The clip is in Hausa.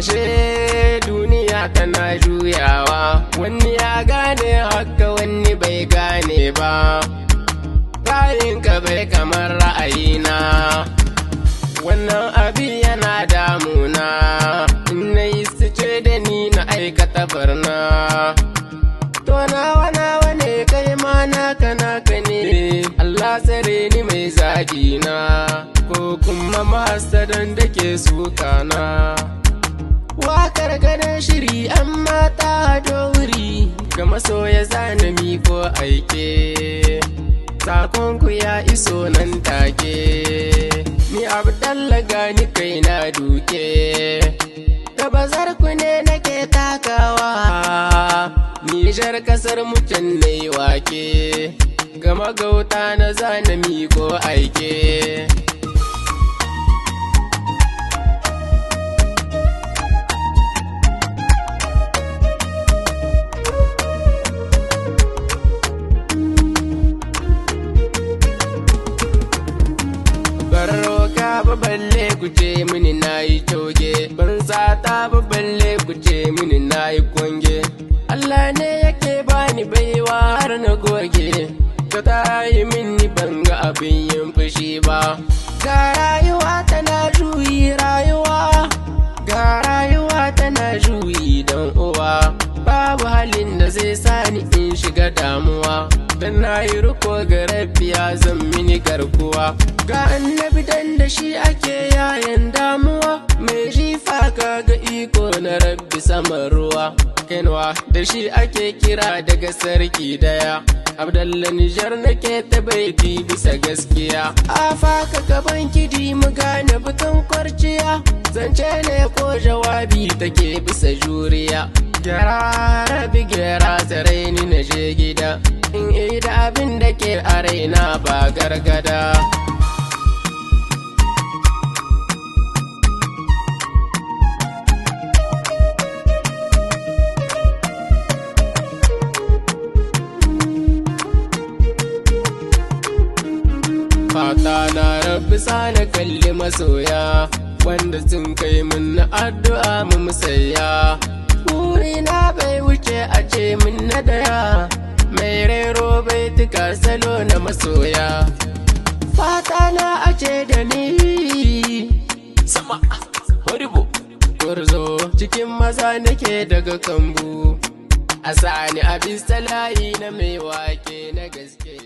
Ashe duniya tana juyawa, wani ya gane haka, wani bai gane ba. Ra'ayinka bai kamar ra'ayina. Wannan abin yana damuna, in na yi su ce da ni na aikata barna. To nawa nawa ne, kai ma naka naka ne. Allah tsare ni mai zagi na, ko kuma mahasadan da ke suka na. Wakar ganin shiri amma ta wuri ga masoya zanami ko aike. Sakonku ya iso nan take. Ni Abdallah gani kai na duke. Da bazar ku ne nake takawa. Nijar kasar mutum ne wake. Ga magauta na zanami ko aike. Ban roka ba balle ku ce mini na yi coge, ban sata ba balle ku ce mini na yi kwange. Allah ne yake bani baiwa har na goge, ka ta yi mini ban ga abin yin fushi ba. Ga rayuwa tana juyi rayuwa, ga rayuwa tana juyi don uwa. Babu halin da zai sani in shiga damuwa, dan na yi riko ga Rabbi ya zan mini garkuwa. Ga Annabi dan da shi ake yayan damuwa, mai jifa ka ga iko na Rabbi saman ruwa. Kenwa da shi ake kira daga sarki daya. Abdallah Nijar nake ta baiti bisa gaskiya. Afa ka gaban kidi mu gane batun kwarciya. Zance ne ko jawabi take bisa juriya. Gyara Rabi gyara tsare ni na je gida. In ida abin da ke a raina ba gargada. Fata na Rabbi sana kalli masoya wanda sun kai min na addu'a mu musaya. Burina bai wuce a ce min na daya, mai rero bai tuka salo na masoya. Fata na a ce da ni Sama horibo. Gwarzo cikin maza nake daga kambu. A sani a bisa layi na mai wake na gaske.